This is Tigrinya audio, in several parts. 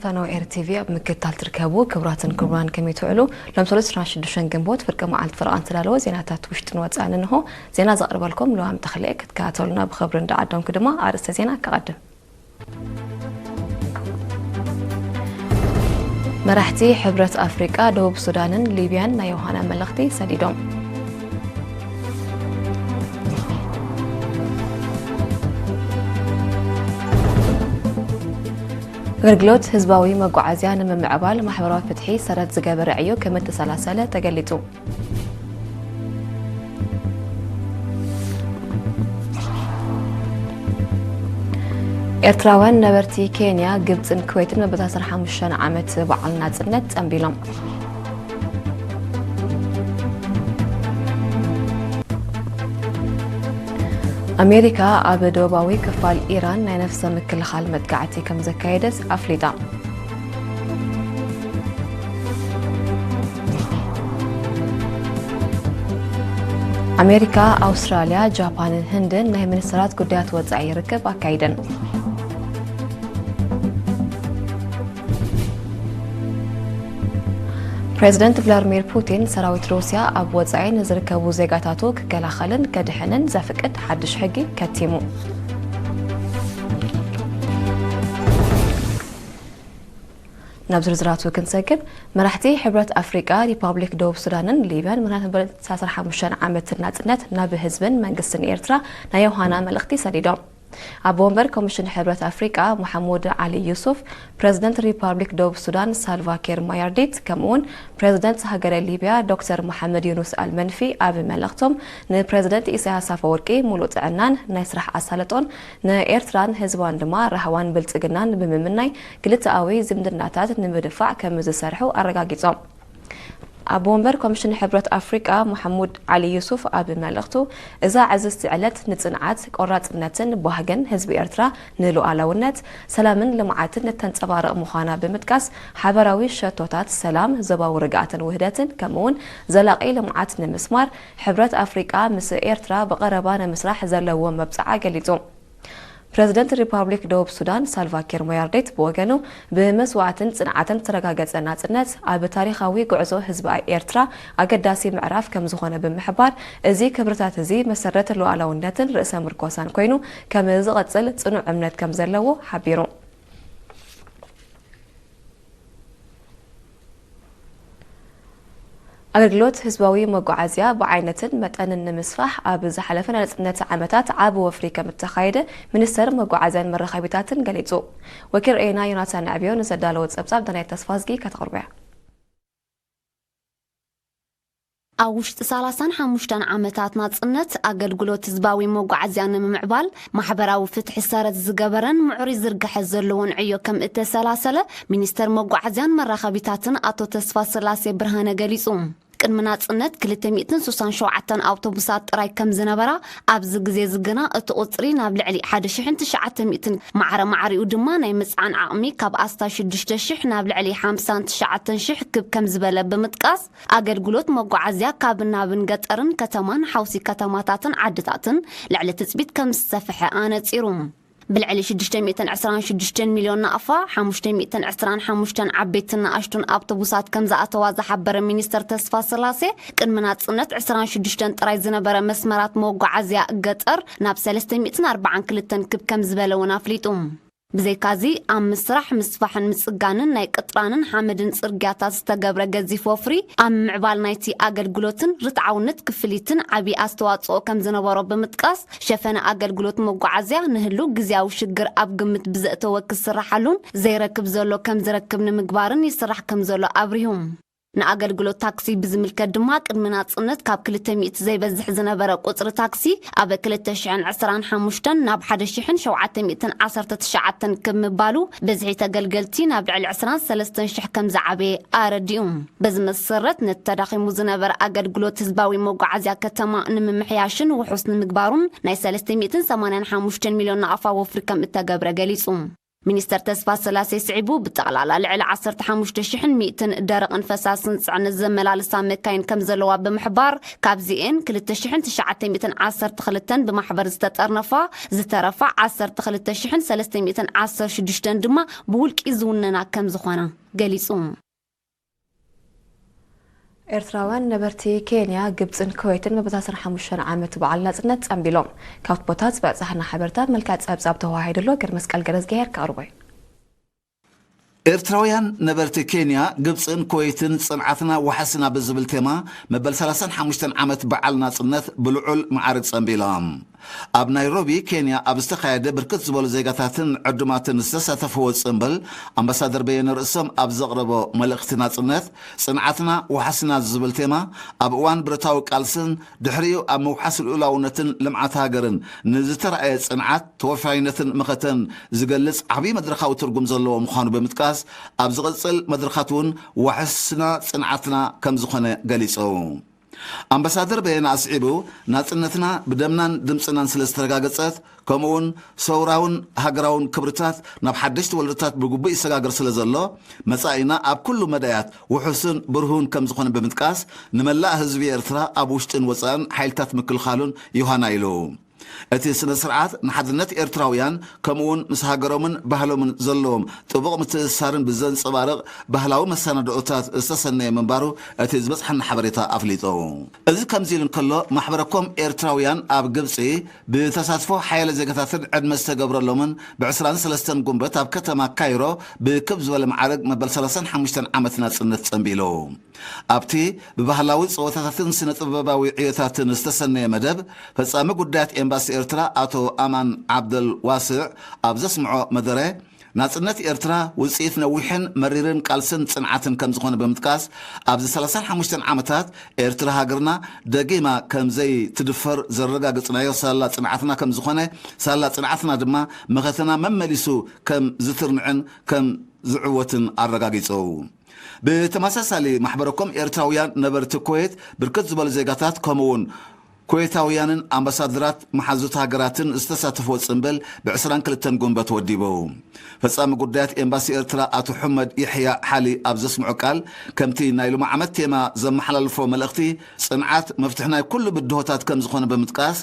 ቻናል ኤር ቲቪ ኣብ ምክትታል ትርከቡ ክቡራትን ክቡራን፣ ከመይ ትውዕሉ? ሎም ሰሉስ ዕስራን ሽዱሽተን ግንቦት ፍርቂ መዓልቲ ፈረቓ ዝተዳለወ ዜናታት ውሽጥን ወጻእን እንሆ። ዜና ዘቕርበልኩም ለዋም ተኽለ። ክትከታተሉና ብኽብሪ እንዳዓደምኩ ድማ ኣርእስተ ዜና ከቐድም። መራሕቲ ሕብረት ኣፍሪቃ፣ ደቡብ ሱዳንን ሊብያን ናይ ዮሃና መልእኽቲ ሰዲዶም። ኣገልግሎት ህዝባዊ መጓዓዝያ ንምምዕባል ማሕበራዊ ፍትሒ ሰረት ዝገበረ ዕዮ ከም እተሰላሰለ ተገሊጹ። ኤርትራውያን ነበርቲ ኬንያ፣ ግብጽን ኩዌትን መበል ዓሰርተ ሓሙሽተ ዓመት በዓል ናጽነት ጸንቢሎም። ኣሜሪካ ኣብ ደቡባዊ ክፋል ኢራን ናይ ነፍሰ ምክልኻል መጥቃዕቲ ከም ዘካየደት ኣፍሊጣ። ኣሜሪካ፣ ኣውስትራልያ፣ ጃፓንን ህንድን ናይ ሚኒስትራት ጉዳያት ወጻኢ ርክብ ኣካይደን። ፕሬዚደንት ቭላድሚር ፑቲን፣ ሰራዊት ሩስያ ኣብ ወጻኢ ንዝርከቡ ዜጋታቱ ክከላኸልን ከድሕንን ዘፍቅድ ሓድሽ ሕጊ ከቲሙ። ናብ ዝርዝራቱ ክንሰግር፣ መራሕቲ ሕብረት ኣፍሪቃ፣ ሪፓብሊክ ደቡብ ሱዳንን ሊብያን ምኽንያት መበል ዓሰርተ ሓሙሽተ ዓመት ናጽነት ናብ ህዝብን መንግስትን ኤርትራ ናይ ዮሃና መልእኽቲ ሰዲዶም። ኣቦ ወንበር ኮሚሽን ሕብረት ኣፍሪቃ መሓሙድ ዓሊ ዩሱፍ፣ ፕሬዚደንት ሪፓብሊክ ደቡብ ሱዳን ሳልቫ ኪር ማያርዲት፣ ከምኡውን ፕሬዚደንት ሃገረ ሊብያ ዶክተር መሓመድ ዩኑስ ኣልመንፊ ኣብ መልእኽቶም፣ ንፕሬዚደንት ኢሳያስ ኣፈወርቂ ሙሉእ ጥዕናን ናይ ስራሕ ኣሳልጦን፣ ንኤርትራን ህዝባን ድማ ራህዋን ብልጽግናን ብምምናይ፣ ክልተኣዊ ዝምድናታት ንምድፋዕ ከም ዝሰርሑ ኣረጋጊጾም። ኣቦ ወንበር ኮሚሽን ሕብረት ኣፍሪቃ መሓሙድ ዓሊ ዩሱፍ ኣብ መልእኽቱ፣ እዛ ዕዝዝቲ ዕለት ንጽንዓት፣ ቆራጽነትን ባህግን ህዝቢ ኤርትራ ንሉዓላውነት፣ ሰላምን ልምዓትን እተንጸባርቕ ምዃና ብምጥቃስ፣ ሓበራዊ ሸቶታት ሰላም፣ ዞባዊ ርግኣትን ውህደትን፣ ከምኡውን ዘላቒ ልምዓት ንምስማር፣ ሕብረት ኣፍሪቃ ምስ ኤርትራ ብቐረባ ንምስራሕ ዘለዎ መብጽዓ ገሊጹ። ፕረዚደንት ሪፓብሊክ ደቡብ ሱዳን ሳልቫ ኪር ማያርዲት ብወገኑ፣ ብመስዋእትን ጽንዓትን ዝተረጋገጸ ናጽነት ኣብ ታሪኻዊ ጉዕዞ ህዝቢ ኤርትራ ኣገዳሲ ምዕራፍ ከም ዝኾነ ብምሕባር፣ እዚ ክብርታት እዚ መሰረት ሉዓላውነትን ርእሰ ምርኮሳን ኮይኑ ከም ዝቐጽል ጽኑዕ እምነት ከም ዘለዎ ሓቢሩ። ኣገልግሎት ህዝባዊ መጓዓዝያ ብዓይነትን መጠንን ንምስፋሕ ኣብ ዝሓለፈ ናይ ናጽነት ዓመታት ዓቢ ወፍሪ ከም እተኻየደ ሚኒስተር መጓዓዝያን መራኸቢታትን ገሊጹ። ወኪል ሬና ዮናታን ኣዕብዮ ንዘዳለዎ ጸብጻብ ዳናይት ተስፋዝጊ ከተቕርቦ እያ። ኣብ ውሽጢ ሰላሳን ሓሙሽተን ዓመታት ናጽነት፣ ኣገልግሎት ህዝባዊ መጓዓዝያ ንምምዕባል ማሕበራዊ ፍትሒ ሰረት ዝገበረን ምዕሩይ ዝርግሐ ዘለዎን ዕዮ ከም እተሰላሰለ ሚኒስተር መጓዓዝያን መራኸቢታትን ኣቶ ተስፋስላሴ ብርሃነ ገሊጹ። ቅድሚ ናጽነት ክልተ ሚእትን ስሳን ሸውዓተን ኣውቶቡሳት ጥራይ ከም ዝነበራ፣ ኣብዚ ግዜ እዚ ግና እቲ ቁጽሪ ናብ ልዕሊ ሓደ ሽሕን ትሽዓተ ሚእትን፣ ማዕረ ማዕሪኡ ድማ ናይ ምጽዓን ዓቕሚ ካብ ኣስታት ሽዱሽተ ሽሕ ናብ ልዕሊ ሓምሳን ትሽዓተን ሽሕ ክብ ከም ዝበለ ብምጥቃስ፣ ኣገልግሎት መጓዓዝያ ካብን ናብን ገጠርን ከተማን ሓውሲ ከተማታትን ዓድታትን ልዕሊ ትጽቢት ከም ዝሰፍሐ ኣነጺሩ። ብልዕሊ ሽዱሽተ ሚእትን ዕስራን ሽዱሽተን ሚልዮን ናቕፋ፣ ሓሙሽተ ሚእትን ዕስራን ሓሙሽተን ዓበይትን ንኣሽቱን ኣውቶቡሳት ከም ዝኣተዋ ዝሓበረ ሚኒስተር ተስፋ ስላሴ፣ ቅድሚ ናጽነት ዕስራን ሽዱሽተን ጥራይ ዝነበረ መስመራት መጓዓዝያ ገጠር ናብ ሰለስተ ሚእትን ኣርባዓን ክልተን ክብ ከም ዝበለ እውን ኣፍሊጡ። ብዘይካዚ፣ ኣብ ምስራሕ፣ ምስፋሕን ምጽጋንን ናይ ቅጥራንን ሓመድን ጽርግያታት ዝተገብረ ገዚፍ ወፍሪ፣ ኣብ ምምዕባል ናይቲ ኣገልግሎትን ርትዓውነት ክፍሊትን ዓቢ ኣስተዋጽኦ ከም ዝነበሮ ብምጥቃስ፣ ሸፈነ ኣገልግሎት መጓዓዝያ ንህሉ ግዝያዊ ሽግር ኣብ ግምት ብዘእተወ ክስርሓሉን ዘይረክብ ዘሎ ከም ዝረክብ ንምግባርን ይስራሕ ከም ዘሎ ኣብሪሁ። ንኣገልግሎት ታክሲ ብዝምልከት ድማ፣ ቅድሚ ናጽነት ካብ ክልተ ሚእቲ ዘይበዝሕ ዝነበረ ቁጽሪ ታክሲ፣ ኣብ ክልተ ሽሕን ዕስራን ሓሙሽተን ናብ ሓደ ሽሕን ሸውዓተ ሚእትን ዓሰርተ ትሽዓተን ክብ ምባሉ፣ ብዝሒ ተገልገልቲ ናብ ልዕሊ ዕስራን ሰለስተን ሽሕ ከም ዝዓበየ ኣረዲኡ። በዚ መሰረት፣ ነቲ ተዳኺሙ ዝነበረ ኣገልግሎት ህዝባዊ መጓዓዝያ ከተማ ንምምሕያሽን ውሑስ ንምግባሩን፣ ናይ ሰለስተ ሚእትን ሰማንያን ሓሙሽተን ሚልዮን ናቕፋ ወፍሪ ከም እተገብረ ገሊጹ። ሚኒስተር ተስፋ ስላሴ ስዒቡ፣ ብጠቕላላ ልዕሊ ዓሰርተ ሓሙሽተ ሽሕን ሚእትን ደረቕን ፈሳስን ጽዕነት ዘመላልሳ መካይን ከም ዘለዋ ብምሕባር፣ ካብዚኤን ክልተ ሽሕን ትሽዓተ ሚእትን ዓሰርተ ክልተን ብማሕበር ዝተጠርነፋ፣ ዝተረፋ ዓሰርተ ክልተ ሽሕን ሰለስተ ሚእትን ዓሰርተ ሽዱሽተን ድማ ብውልቂ ዝውነና ከም ዝኾና ገሊጹ። ኤርትራውያን ነበርቲ ኬንያ፣ ግብጽን ኩዌትን መበል ዓሰርተ ሓሙሽተ ዓመት በዓል ናጽነት ጸንቢሎም። ካብቲ ቦታ ዝበጻሕና ሓበሬታ መልክዕ ጸብጻብ ተወሃሂድሎ፣ ገርመስቀል ገረዝግሄር ከቕርቦ እዩ። ኤርትራውያን ነበርቲ ኬንያ፣ ግብጽን ኩዌትን ጽንዓትና ዋሕስና ብዝብል ቴማ መበል ሰላሳን ሓሙሽተን ዓመት በዓል ናጽነት ብልዑል መዓርግ ጸንቢሎም። ኣብ ናይሮቢ ኬንያ ኣብ ዝተኻየደ ብርክት ዝበሉ ዜጋታትን ዕዱማትን ዝተሳተፍዎ ጽምብል፣ ኣምባሳደር በየነ ርእሶም ኣብ ዘቕረቦ መልእኽቲ ናጽነት፣ ጽንዓትና ዋሕስና ዝብል ቴማ ኣብ እዋን ብረታዊ ቃልስን ድሕሪኡ ኣብ ምውሓስ ልኡላውነትን ልምዓት ሃገርን ንዝተረኣየ ጽንዓት፣ ተወፋይነትን መኸተን ዝገልጽ ዓብዪ መድረኻዊ ትርጉም ዘለዎ ምዃኑ ብምጥቃስ፣ ኣብ ዝቕጽል መድረኻት እውን ዋሕስና ጽንዓትና ከም ዝኾነ ገሊጹ። ኣምባሳደር በየነ ኣስዒቡ፣ ናጽነትና ብደምናን ድምጽናን ስለ ዝተረጋገጸት፣ ከምኡውን ሰውራውን ሃገራውን ክብርታት ናብ ሓደሽቲ ወለዶታት ብግቡእ ይሰጋገር ስለ ዘሎ፣ መጻኢና ኣብ ኩሉ መዳያት ውሑስን ብርሁን ከም ዝኾነ ብምጥቃስ፣ ንመላእ ህዝቢ ኤርትራ ኣብ ውሽጥን ወጻእን ሓይልታት ምክልኻሉን ዮሃና ኢሉ። እቲ ስነ ስርዓት ንሓድነት ኤርትራውያን፣ ከምኡውን ምስ ሃገሮምን ባህሎምን ዘለዎም ጥቡቕ ምትእስሳርን ብዘንጸባርቕ ባህላዊ መሰናድኦታት ዝተሰነየ ምንባሩ እቲ ዝበጽሓና ሓበሬታ ኣፍሊጡ። እዚ ከምዚ ኢሉ እንከሎ፣ ማሕበረ ኮም ኤርትራውያን ኣብ ግብጺ ብተሳትፎ ሓያለ ዜጋታትን ዕድመ ዝተገብረሎምን ብዕስራን ሰለስተን ጉንበት ኣብ ከተማ ካይሮ ብክብ ዝበለ መዓርግ መበል ሰላሳን ሓሙሽተን ዓመት ናጽነት ጸንቢሉ። ኣብቲ ብባህላዊ ጸወታታትን ስነ ጥበባዊ ዕዮታትን ዝተሰነየ መደብ፣ ፈጻሚ ጉዳያት ኤምባሲ ኤርትራ ኣቶ ኣማን ዓብደል ዋስዕ ኣብ ዘስምዖ መደረ፣ ናጽነት ኤርትራ ውጽኢት ነዊሕን መሪርን ቃልስን ጽንዓትን ከም ዝኾነ ብምጥቃስ፣ ኣብዚ ሰላሳን ሓሙሽተን ዓመታት ኤርትራ ሃገርና ደጊማ ከም ዘይትድፈር ዘረጋገጽናዮ ሳላ ጽንዓትና ከም ዝኾነ፣ ሳላ ጽንዓትና ድማ መኸተና መመሊሱ ከም ዝትርንዕን ከም ዝዕወትን ኣረጋጊጹ። ብተመሳሳሊ፣ ማሕበረ ኮም ኤርትራውያን ነበርቲ ኩዌት፣ ብርክት ዝበሉ ዜጋታት፣ ከምኡውን ኩዌታውያንን ኣምባሳደራት መሓዙት ሃገራትን ዝተሳተፍዎ ጽምብል ብዕስራን ክልተን ጉንበት ወዲቡ። ፈጻሚ ጉዳያት ኤምባሲ ኤርትራ ኣቶ ሑመድ የሕያ ሓሊ ኣብ ዘስምዖ ቃል፣ ከምቲ ናይ ሎሚ ዓመት ቴማ ዘመሓላልፎ መልእኽቲ፣ ጽንዓት መፍትሒ ናይ ኩሉ ብድሆታት ከም ዝኾነ ብምጥቃስ፣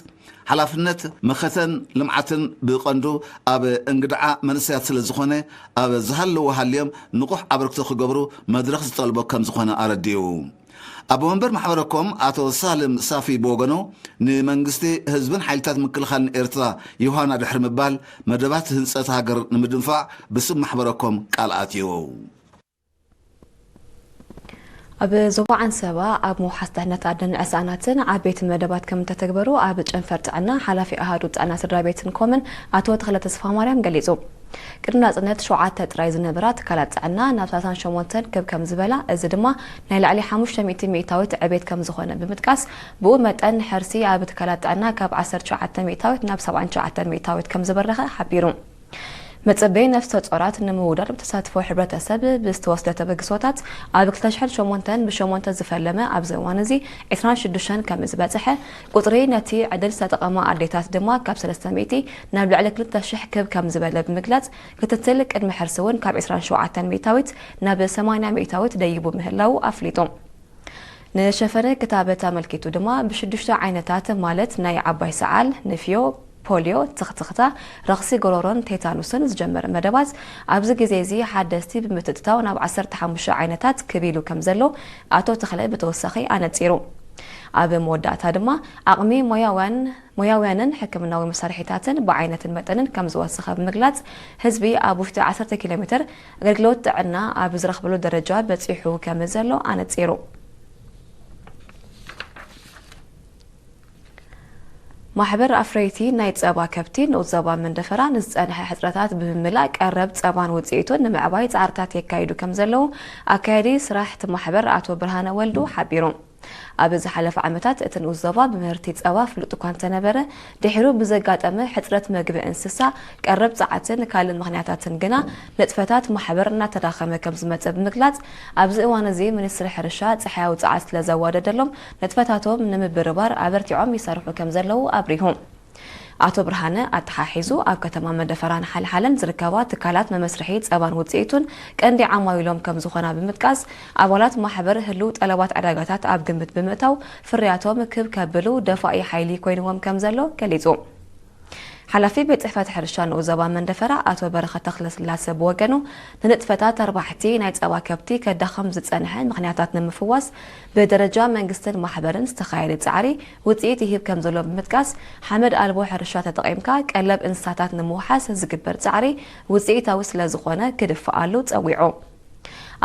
ሓላፍነት መኸተን ልምዓትን ብቐንዱ ኣብ እንግድዓ መንእሰያት ስለ ዝኾነ፣ ኣብ ዝሃለዎ ሃልዮም ንቑሕ ኣበርክቶ ክገብሩ መድረኽ ዝጠልቦ ከም ዝኾነ ኣረዲኡ። ኣቦ መንበር ማሕበረ ኮም ኣቶ ሳልም ሳፊ ብወገኑ፣ ንመንግስቲ፣ ህዝብን ሓይልታት ምክልኻልን ኤርትራ ዮሃና ድሕሪ ምባል፣ መደባት ህንጸት ሃገር ንምድንፋዕ ብስም ማሕበረ ኮም ቃል ኣትዩ። ኣብ ዞባ ዓንሰባ ኣብ ምውሓስ ድሕነት ኣደን ዕሳናትን ዓበይቲ መደባት ከም እተተግበሩ ኣብ ጨንፈር ጥዕና ሓላፊ ኣሃዱ ጥዕና ስድራ ቤትን ኮምን ኣቶ ተኽለ ተስፋማርያም ገሊጹ። ቅድሚ ናጽነት ሸውዓተ ጥራይ ዝነበራ ትካላት ጥዕና ናብ ሰላሳን ሸሞንተን ክብ ከም ዝበላ፣ እዚ ድማ ናይ ላዕሊ ሓሙሽተ ሚእቲ ሚእታዊት ዕቤት ከም ዝኾነ ብምጥቃስ፣ ብኡ መጠን ሕርሲ ኣብ ትካላት ጥዕና ካብ ዓሰርተ ትሽዓተ ሚእታዊት ናብ ሰብዓን ትሽዓተን ሚእታዊት ከም ዝበረኸ ሓቢሩ። መጸበይ ነፍሰ ጾራት ንምውዳድ ብተሳትፎ ሕብረተሰብ ብዝተወስደ ተበግሶታት፣ ኣብ ክልተ ሽሕን ሸሞንተን ብሸሞንተ ዝፈለመ ኣብዚ እዋን እዚ ዕስራን ሽዱሽተን ከም ዝበጽሐ፣ ቁጽሪ ነቲ ዕድል ዝተጠቐማ ኣዴታት ድማ ካብ ሰለስተ ሚእቲ ናብ ልዕሊ ክልተ ሽሕ ክብ ከም ዝበለ ብምግላጽ፣ ክትትል ቅድሚ ሕርሲ እውን ካብ ዕስራን ሸውዓተን ሚእታዊት ናብ ሰማንያ ሚእታዊት ደይቡ ምህላዉ ኣፍሊጡ። ንሸፈነ ክታበት ኣመልኪቱ ድማ ብሽዱሽተ ዓይነታት፣ ማለት ናይ ዓባይ ሰዓል፣ ንፍዮ፣ ፖልዮ፣ ትኽትኽታ፣ ረኽሲ ጎሮሮን ቴታኑስን ዝጀመረ መደባት፣ ኣብዚ ግዜ እዚ ሓደስቲ ብምትእትታው ናብ ዓሰርተ ሓሙሽተ ዓይነታት ክብ ኢሉ ከም ዘሎ ኣቶ ተኽለ ብተወሳኺ ኣነጺሩ። ኣብ መወዳእታ ድማ ዓቕሚ ሞያውያን ሞያውያንን ሕክምናዊ መሳርሒታትን ብዓይነትን መጠንን ከም ዝወሰኸ ብምግላጽ፣ ህዝቢ ኣብ ውሽጢ ዓሰርተ ኪሎ ሜትር ኣገልግሎት ጥዕና ኣብ ዝረኽበሉ ደረጃ በጺሑ ከም ዘሎ ኣነጺሩ። ማሕበር ኣፍረይቲ ናይ ጸባ ከብቲ ንኡስ ዞባ መንደፈራ ንዝጸንሐ ሕጽረታት ብምምላእ ቀረብ ጸባን ውጽኢቱን ንምዕባይ ጻዕርታት የካይዱ ከም ዘለዉ ኣካያዲ ስራሕ እቲ ማሕበር ኣቶ ብርሃነ ወልዱ ሓቢሩ። ኣብ ዝሓለፈ ዓመታት እቲ ንኡስ ዞባ ብምህርቲ ጸባ ፍሉጥ እኳ እንተነበረ፣ ድሒሩ ብዘጋጠመ ሕጽረት መግቢ እንስሳ፣ ቀረብ ጸዓትን ካልእ ምኽንያታትን ግና ንጥፈታት ማሕበር እናተዳኸመ ከም ዝመጸ ብምግላጽ፣ ኣብዚ እዋን እዚ ሚኒስትሪ ሕርሻ ጸሓያዊ ጸዓት ስለ ዘዋደደሎም ንጥፈታቶም ንምብርባር ኣበርቲዖም ይሰርሑ ከም ዘለዉ ኣብሪሁ። ኣቶ ብርሃነ ኣተሓሒዙ፣ ኣብ ከተማ መንደፈራን ሓልሓለን ዝርከባ ትካላት መመስርሒ ጸባን ውጽኢቱን ቀንዲ ዓማዊሎም ከም ዝኾና ብምጥቃስ፣ ኣባላት ማሕበር ህልው ጠለባት ዕዳጋታት ኣብ ግምት ብምእታው ፍርያቶም ክብ ከብሉ ደፋኢ ሓይሊ ኮይንዎም ከም ዘሎ ገሊጹ። ሓላፊ ቤት ጽሕፈት ሕርሻ ንኡስ ዞባ መንደፈራ ኣቶ በረኸት ተኽለስላሰ ብወገኑ፣ ንንጥፈታት ኣርባሕቲ ናይ ጸባ ከብቲ ከዳኸም ዝጸንሐ ምኽንያታት ንምፍዋስ ብደረጃ መንግስትን ማሕበርን ዝተኻየደ ጻዕሪ ውጽኢት ይህብ ከም ዘሎ ብምጥቃስ፣ ሓመድ ኣልቦ ሕርሻ ተጠቒምካ ቀለብ እንስሳታት ንምውሓስ ዝግበር ጻዕሪ ውጽኢታዊ ስለ ዝኾነ ክድፍኣሉ ጸዊዑ።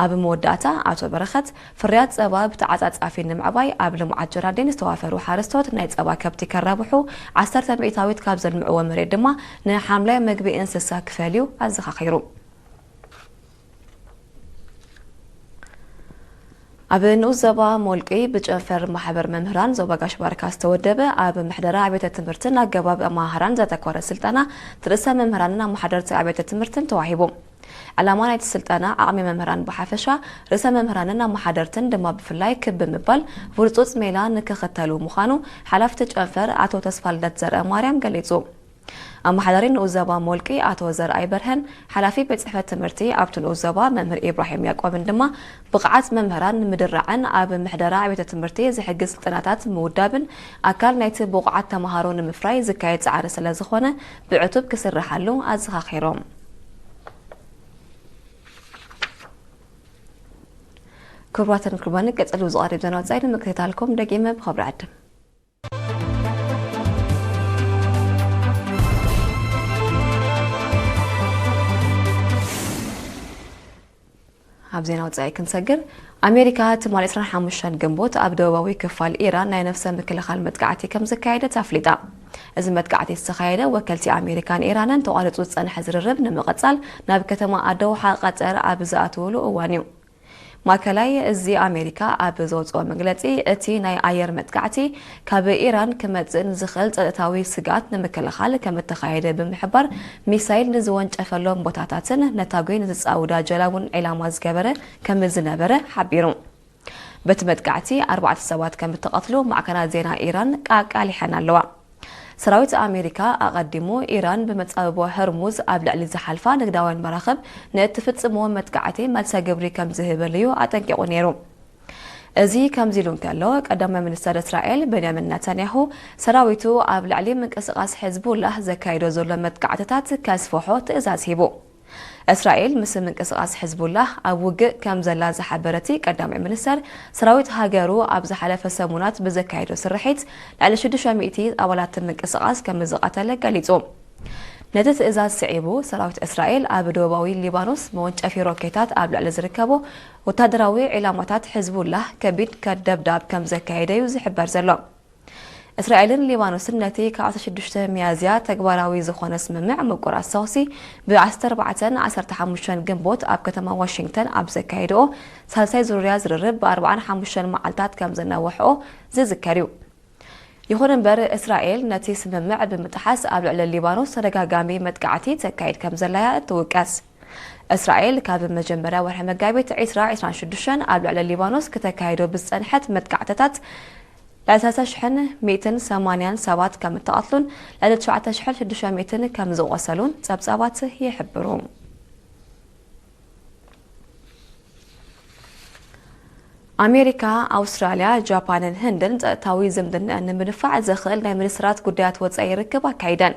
ኣብ መወዳእታ ኣቶ በረኸት፣ ፍርያት ጸባ ብተዓጻጻፊ ንምዕባይ ኣብ ልምዓት ጀራዲን ዝተዋፈሩ ሓረስቶት ናይ ጸባ ከብቲ ከራብሑ፣ ዓሰርተ ሚእታዊት ካብ ዘልምዕዎ መሬት ድማ ንሓምላይ መግቢ እንስሳ ክፈልዩ ኣዘኻኺሩ። ኣብ ንኡስ ዞባ ሞልቂ ብጨንፈር ማሕበር መምህራን ዞባ ጋሽ ባርካ ዝተወደበ ኣብ ምሕደራ ኣብያተ ትምህርትን ኣገባብ ኣመሃህራን ዘተኮረ ስልጠና ንርእሰ መምህራንን ኣመሓደርቲ ኣብያተ ትምህርትን ተዋሂቡ። ዕላማ ናይቲ ስልጠና ዓቕሚ መምህራን ብሓፈሻ፣ ርእሰ መምህራንን ኣመሓደርትን ድማ ብፍላይ ክብ ብምባል ውርጹጽ ሜላ ንክኽተሉ ምዃኑ ሓላፍቲ ጨንፈር ኣቶ ተስፋልደት ዘርአ ማርያም ገሊጹ። ኣመሓዳሪ ንኡስ ዞባ ሞልቂ ኣቶ ዘርኣይ በርሀን ሓላፊ ቤት ጽሕፈት ትምህርቲ ኣብቲ ንኡስ ዞባ መምህር ኢብራሂም ያዕቆብን ድማ ብቕዓት መምህራን ንምድራዕን ኣብ ምሕደራ ኣብያተ ትምህርቲ ዝሕግዝ ስልጠናታት ምውዳብን ኣካል ናይቲ ብቑዓት ተመሃሮ ንምፍራይ ዝካየድ ጻዕሪ ስለ ዝኾነ ብዕቱብ ክስርሓሉ ኣዘኻኺሮም። ክቡራትን ክቡራን፣ ቀጺሉ ዝቐርብ ዜና ወጻኢ ንምክትታልኩም ደጊመ ብኽብሪ ዕድም። ኣብ ዜና ወጻኢ ክንሰግር፣ ኣሜሪካ ትማሊ ዕስራን ሓሙሽተን ግንቦት ኣብ ደቡባዊ ክፋል ኢራን ናይ ነፍሰ ምክልኻል መጥቃዕቲ ከም ዘካየደት ኣፍሊጣ። እዚ መጥቃዕቲ ዝተኻየደ ወከልቲ ኣሜሪካን ኢራንን ተቋሪጹ ዝጸንሐ ዝርርብ ንምቕጻል ናብ ከተማ ኣደውሓ ቀጠር ኣብ ዝኣትውሉ እዋን እዩ። ማእከላይ እዚ ኣሜሪካ ኣብ ዘውጽኦ መግለጺ፣ እቲ ናይ ኣየር መጥቃዕቲ ካብ ኢራን ክመጽእ ንዝኽእል ጸጥታዊ ስግኣት ንምክልኻል ከም እተኻየደ ብምሕባር፣ ሚሳይል ንዝወንጨፈሎም ቦታታትን ነታጒ ንዝጻውዳ ጀላቡን ዒላማ ዝገበረ ከም ዝነበረ ሓቢሩ። በቲ መጥቃዕቲ ኣርባዕተ ሰባት ከም እተቐትሉ ማዕከናት ዜና ኢራን ኣቃሊሐን ኣለዋ። ሰራዊት ኣሜሪካ ኣቐዲሙ ኢራን ብመጻብቦ ሆርሙዝ ኣብ ልዕሊ ዝሓልፋ ንግዳውያን መራኽብ ንእትፍጽሞ መጥቃዕቲ መልሰ ግብሪ ከም ዝህበሉ እዩ ኣጠንቂቑ ነይሩ። እዚ ከምዚ ኢሉ እንከሎ፣ ቀዳማይ ሚኒስተር እስራኤል ቤንያሚን ነታንያሁ ሰራዊቱ ኣብ ልዕሊ ምንቅስቓስ ሕዝቡላህ ዘካይዶ ዘሎ መጥቃዕትታት ከስፍሖ ትእዛዝ ሂቡ። እስራኤል ምስ ምንቅስቓስ ሕዝቡላህ ኣብ ውግእ ከም ዘላ ዝሓበረ እቲ ቀዳማይ ሚኒስተር፣ ሰራዊት ሃገሩ ኣብ ዝሓለፈ ሰሙናት ብዘካየዶ ስርሒት ልዕሊ ሽዱሽተ ሚእቲ ኣባላት ምንቅስቓስ ከም ዝቐተለ ገሊጹ። ነቲ ትእዛዝ ስዒቡ፣ ሰራዊት እስራኤል ኣብ ደቡባዊ ሊባኖስ መወንጨፊ ሮኬታት ኣብ ልዕሊ ዝርከቡ ወታደራዊ ዒላማታት ሕዝቡላህ ከቢድ ደብዳብ ከም ዘካየደ እዩ ዝሕበር ዘሎ። እስራኤልን ሊባኖስን ነቲ ካብ ዓሰርተ ሽዱሽተ ሚያዝያ ተግባራዊ ዝኾነ ስምምዕ ምቁራጽ ተኹሲ ብ ዓሰርተ ኣርባዕተን ዓሰርተ ሓሙሽተን ግንቦት ኣብ ከተማ ዋሽንግተን ኣብ ዘካየድኦ ሳልሳይ ዙርያ ዝርርብ ብኣርባዓን ሓሙሽተን መዓልታት ከም ዘናውሕኦ ዝዝከር እዩ። ይኹን እምበር፣ እስራኤል ነቲ ስምምዕ ብምጥሓስ ኣብ ልዕሊ ሊባኖስ ተደጋጋሚ መጥቃዕቲ ተካይድ ከም ዘላ እያ እትውቀስ። እስራኤል ካብ መጀመርያ ወርሒ መጋቢት ዕስራ ዕስራን ሽዱሽተን ኣብ ልዕሊ ሊባኖስ ክተካይዶ ብዝጸንሐት መጥቃዕትታት ልዕሊ ሰለስተ ሽሕን ሚእትን ሰማንያን ሰባት ከም እተቐትሉን ልዕሊ ትሽዓተ ሽሕን ሽዱሽተ ሚእትን ከም ዝቖሰሉን ጸብጻባት ይሕብሩ። ኣሜሪካ፣ ኣውስትራልያ፣ ጃፓንን ህንድን ጸጥታዊ ዝምድናኣን ንምድንፋዕ ዘኽእል ናይ ሚኒስትራት ጉዳያት ወጻኢ ርክብ ኣካይደን።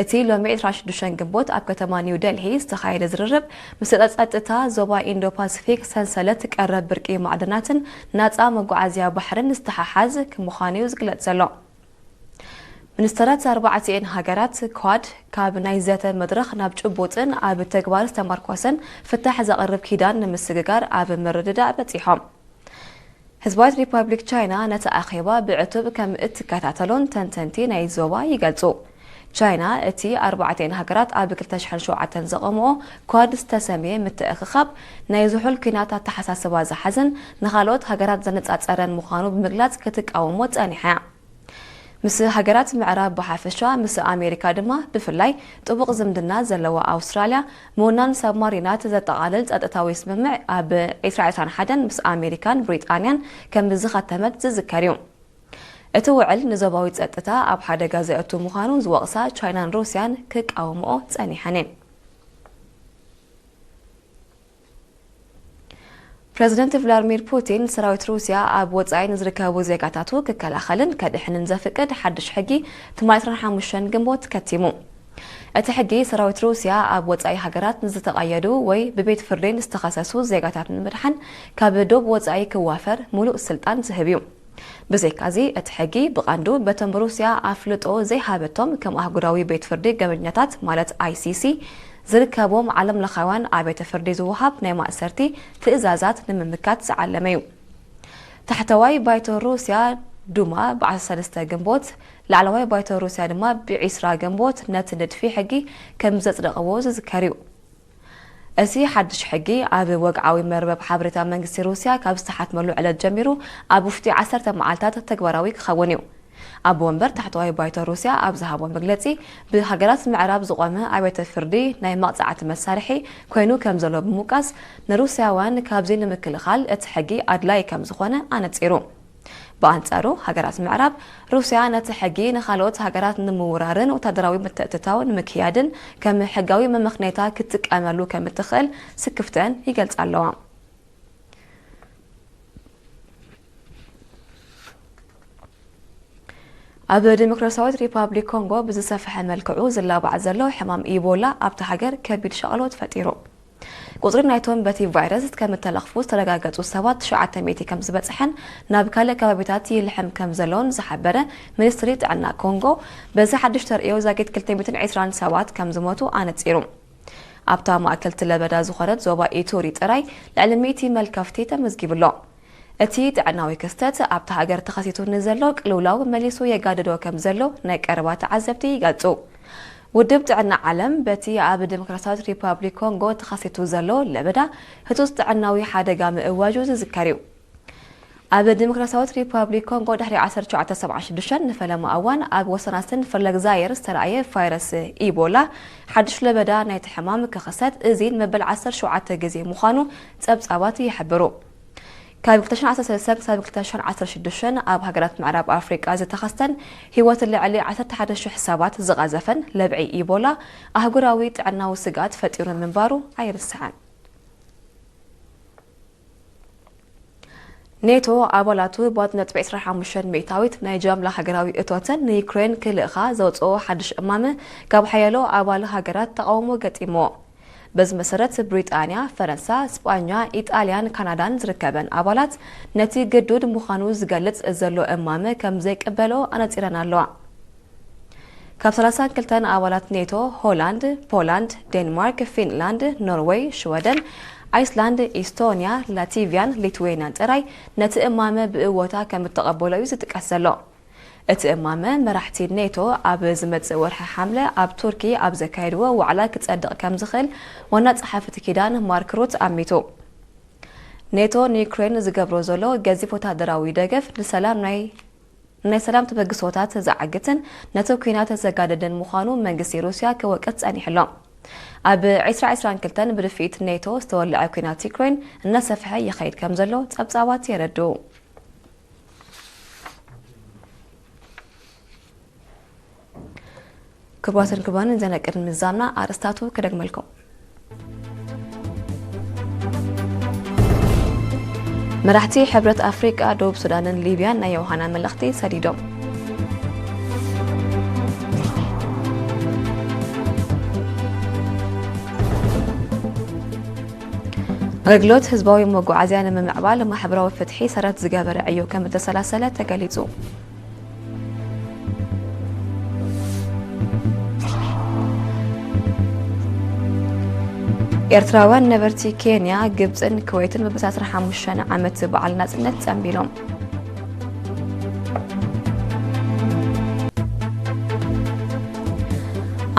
እቲ ሎሚ ዕስራን ሽዱሽተን ግንቦት ኣብ ከተማ ኒው ደልሂ ዝተኻየደ ዝርርብ፣ ምስ ጸጥታ ዞባ ኢንዶ ፓሲፊክ ሰንሰለት ቀረብ ብርቂ ማዕድናትን ናጻ መጓዓዝያ ባሕርን ዝተሓሓዝ ምዃኑ እዩ ዝግለጽ ዘሎ። ሚኒስተራት ኣርባዕቲኤን ሃገራት ኳድ ካብ ናይ ዘተ መድረኽ ናብ ጭቡጥን ኣብ ተግባር ዝተመርኮሰን ፍታሕ ዘቕርብ ኪዳን ንምስግጋር ኣብ ምርድዳእ በጺሖም። ህዝባዊት ሪፓብሊክ ቻይና ነቲ ኣኼባ ብዕቱብ ከም እትከታተሎን ተንተንቲ ናይ ዞባ ይገልጹ። ቻይና እቲ ኣርባዕቲኤን ሃገራት ኣብ ክልተ ሽሕን ሸውዓተን ዘቐምኦ ኳድ ዝተሰምየ ምትእኽኻብ ናይ ዝሑል ኲናት ኣተሓሳስባ ዝሓዘን ንኻልኦት ሃገራት ዘነጻጸረን ምዃኑ ብምግላጽ ክትቃወሞ ጸኒሓ እያ። ምስ ሃገራት ምዕራብ ብሓፈሻ፣ ምስ ኣሜሪካ ድማ ብፍላይ ጥቡቕ ዝምድና ዘለዋ ኣውስትራልያ፣ ምውናን ሳብማሪናት ዘጠቓልል ጸጥታዊ ስምምዕ ኣብ ዕስራ ዕስራን ሓደን ምስ ኣሜሪካን ብሪጣንያን ከም ዝኸተመት ዝዝከር እዩ። እቲ ውዕል ንዞባዊ ጸጥታ ኣብ ሓደጋ ዘእቱ ምዃኑ ዝወቕሳ ቻይናን ሩስያን ክቃወምኦ ጸኒሐን እየን። ፕረዚደንት ቭላድሚር ፑቲን፣ ሰራዊት ሩስያ ኣብ ወጻኢ ንዝርከቡ ዜጋታቱ ክከላኸልን ከድሕንን ዘፍቅድ ሓድሽ ሕጊ ትማሊ ዕስራን ሓሙሽተን ግንቦት ከቲሙ። እቲ ሕጊ ሰራዊት ሩስያ ኣብ ወጻኢ ሃገራት ንዝተቐየዱ ወይ ብቤት ፍርዲ ንዝተኸሰሱ ዜጋታት ንምድሓን ካብ ዶብ ወጻኢ ክዋፈር ሙሉእ ስልጣን ዝህብ እዩ። ብዘይካዚ፣ እቲ ሕጊ ብቐንዱ በቶም ብሩስያ ኣፍልጦ ዘይሃበቶም ከም ኣህጉራዊ ቤት ፍርዲ ገበኛታት ማለት ኣይ ሲ ሲ ዝርከቦም ዓለም ለኻውያን ኣብያተ ፍርዲ ዝወሃብ ናይ ማእሰርቲ ትእዛዛት ንምምካት ዝዓለመ እዩ። ታሕተዋይ ባይቶ ሩስያ ዱማ ብ ዓሰርተ ሰለስተ ግንቦት፣ ላዕለዋይ ባይቶ ሩስያ ድማ ብ ዒስራ ግንቦት ነቲ ንድፊ ሕጊ ከም ዘጽደቕዎ ዝዝከር እዩ። እዚ ሓድሽ ሕጊ ኣብ ወግዓዊ መርበብ ሓበሬታ መንግስቲ ሩስያ ካብ ዝተሓትመሉ ዕለት ጀሚሩ ኣብ ውሽጢ ዓሰርተ መዓልታት ተግባራዊ ክኸውን እዩ። ኣቦ ወንበር ታሕተዋይ ባይቶ ሩስያ ኣብ ዝሃቦ መግለጺ፣ ብሃገራት ምዕራብ ዝቖመ ኣብያተ ፍርዲ ናይ መቕጻዕቲ መሳርሒ ኮይኑ ከም ዘሎ ብምውቃስ፣ ንሩስያውያን ካብዚ ንምክልኻል እቲ ሕጊ ኣድላዪ ከም ዝኾነ ኣነጺሩ። ብኣንጻሩ፣ ሃገራት ምዕራብ፣ ሩስያ ነቲ ሕጊ ንኻልኦት ሃገራት ንምውራርን ወታደራዊ ምትእትታው ንምክያድን ከም ሕጋዊ መመኽነይታ ክትጥቀመሉ ከም እትኽእል ስክፍተን ይገልጻ ኣለዋ። ኣብ ዲሞክራሲያዊት ሪፓብሊክ ኮንጎ ብዝሰፍሐ መልክዑ ዝላባዕ ዘሎ ሕማም ኢቦላ ኣብታ ሃገር ከቢድ ሻቕሎት ፈጢሩ። ቁጽሪ ናይቶም በቲ ቫይረስ ከም እተለኽፉ ዝተረጋገጹ ሰባት ትሽዓተ ሚእቲ ከም ዝበጽሐን ናብ ካልእ ከባቢታት ይልሕም ከም ዘሎን ዝሓበረ ሚኒስትሪ ጥዕና ኮንጎ፣ በዚ ሓድሽ ተርእዮ ዛጊት ክልተ ሚእትን ዕስራን ሰባት ከም ዝሞቱ ኣነጺሩ። ኣብታ ማእከልቲ ለበዳ ዝኾነት ዞባ ኢቱሪ ጥራይ ልዕሊ ሚእቲ መልከፍቲ ተመዝጊቡ ኣሎ። እቲ ጥዕናዊ ክስተት ኣብታ ሃገር ተኸሲቱ ንዘሎ ቅልውላው መሊሱ የጋድዶ ከም ዘሎ ናይ ቀረባ ተዓዘብቲ ይገልጹ። ውድብ ጥዕና ዓለም በቲ ኣብ ዲሞክራሲያዊት ሪፓብሊክ ኮንጎ ተኸሲቱ ዘሎ ለበዳ ህጹጽ ጥዕናዊ ሓደጋ ምእዋጁ ዝዝከር እዩ። ኣብ ዲሞክራሲያዊት ሪፓብሊክ ኮንጎ ድሕሪ ዓሰርተ ትሽዓተ ሰብዓን ሽዱሽተን ንፈለማ እዋን ኣብ ወሰናስን ፍለግዛየር ዝተራእየ ቫይረስ ኢቦላ ሓድሽ ለበዳ ናይቲ ሕማም ክኽሰት እዚን መበል ዓሰርተ ሸውዓተ ግዜ ምዃኑ ጸብጻባት ይሕብሩ። ካብ ክልተ ሽሕን ዓሰርተ ሰለስተን ክሳብ ክልተ ሽሕን ዓሰርተ ሽዱሽተን ኣብ ሃገራት ምዕራብ ኣፍሪቃ ዝተኸስተን ህይወት ልዕሊ ዓሰርተ ሓደ ሽሕ ሰባት ዝቐዘፈን ለብዒ ኢቦላ ኣህጉራዊ ጥዕናዊ ስግኣት ፈጢሩ ምንባሩ ኣይርስዕን። ኔቶ ኣባላቱ ብ ነጥቢ ዕስራን ሓሙሽተን ሚእታዊት ናይ ጃምላ ሃገራዊ እቶተን ንዩክሬን ክልእኻ ዘውፅኦ ሓድሽ እማመ ካብ ሓያሎ ኣባል ሃገራት ተቓውሞ ገጢምዎ። በዚ መሰረት ብሪጣንያ፣ ፈረንሳ፣ ስጳኛ፣ ኢጣልያን ካናዳን ዝርከበን ኣባላት ነቲ ግዱድ ምዃኑ ዝገልጽ ዘሎ እማመ ከም ዘይቅበልኦ ኣነጺረን ኣለዋ። ካብ ሰላሳን ክልተን ኣባላት ኔቶ፣ ሆላንድ፣ ፖላንድ፣ ዴንማርክ፣ ፊንላንድ፣ ኖርወይ፣ ሽወደን፣ ኣይስላንድ፣ ኢስቶንያ፣ ላቲቪያን ሊትዌንያን ጥራይ ነቲ እማመ ብእወታ ከም እተቐበሎ እዩ ዝጥቀስ ዘሎ። እቲ እማመ፣ መራሕቲ ኔቶ ኣብ ዝመጽእ ወርሒ ሓምለ ኣብ ቱርኪ ኣብ ዘካየድዎ ዋዕላ ክጸድቕ ከም ዝኽእል ዋና ጸሓፊ እቲ ኪዳን ማርክ ሩት ኣሚቱ። ኔቶ ንዩክሬን ዝገብሮ ዘሎ ገዚፍ ወታደራዊ ደገፍ ንሰላም ናይ ናይ ሰላም ተበግሶታት ዘዓግትን ነቲ ኲናት ዘጋደደን ምዃኑ መንግስቲ ሩስያ ክወቅስ ጸኒሑ ኣሎ። ኣብ ዕስራ ዕስራን ክልተን ብድፍኢት ኔቶ ዝተወልዐ ኲናት ዩክሬን እናሰፍሐ ይኸይድ ከም ዘሎ ጸብጻባት የረድኡ። ክቡራትን ክቡራንን፣ ዜና ቅድሚ ምዛምና ኣርእስታቱ ክደግመልኩም። መራሕቲ ሕብረት ኣፍሪቃ፣ ደቡብ ሱዳንን ሊብያን ናይ ዮሃና መልእኽቲ ሰዲዶም። ኣገልግሎት ህዝባዊ መጓዓዝያ ንምምዕባል ማሕበራዊ ፍትሒ ሰረት ዝገበረ ዕዮ ከም እተሰላሰለ ተገሊጹ። ኤርትራውያን ነበርቲ ኬንያ፣ ግብጽን ኩዌትን በብቲ ዓሰርተ ሓሙሽተ ዓመት በዓል ናጽነት ጸንቢሎም።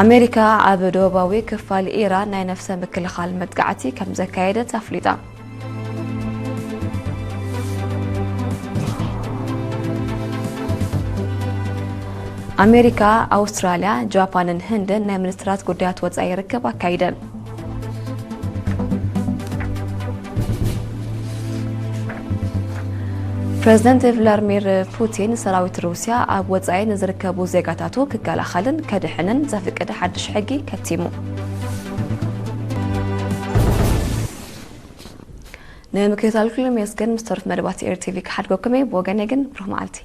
ኣሜሪካ ኣብ ደቡባዊ ክፋል ኢራን ናይ ነፍሰ ምክልኻል መጥቃዕቲ ከም ዘካየደት ኣፍሊጣ። ኣሜሪካ፣ ኣውስትራልያ፣ ጃፓንን ህንድን ናይ ሚኒስትራት ጉዳያት ወጻኢ ርክብ ኣካይደን። ፕረዚደንት ቭላድሚር ፑቲን ሰራዊት ሩስያ ኣብ ወጻኢ ንዝርከቡ ዜጋታቱ ክከላኸልን ከድሕንን ዘፍቅድ ሓድሽ ሕጊ ከቲሙ። ንምክትታልኩም የመስግን። ምስ ተረፍ መደባት ኤር ቲቪ ክሓድገኩም እየ። ብወገነይ ግን ብሩህ መዓልቲ።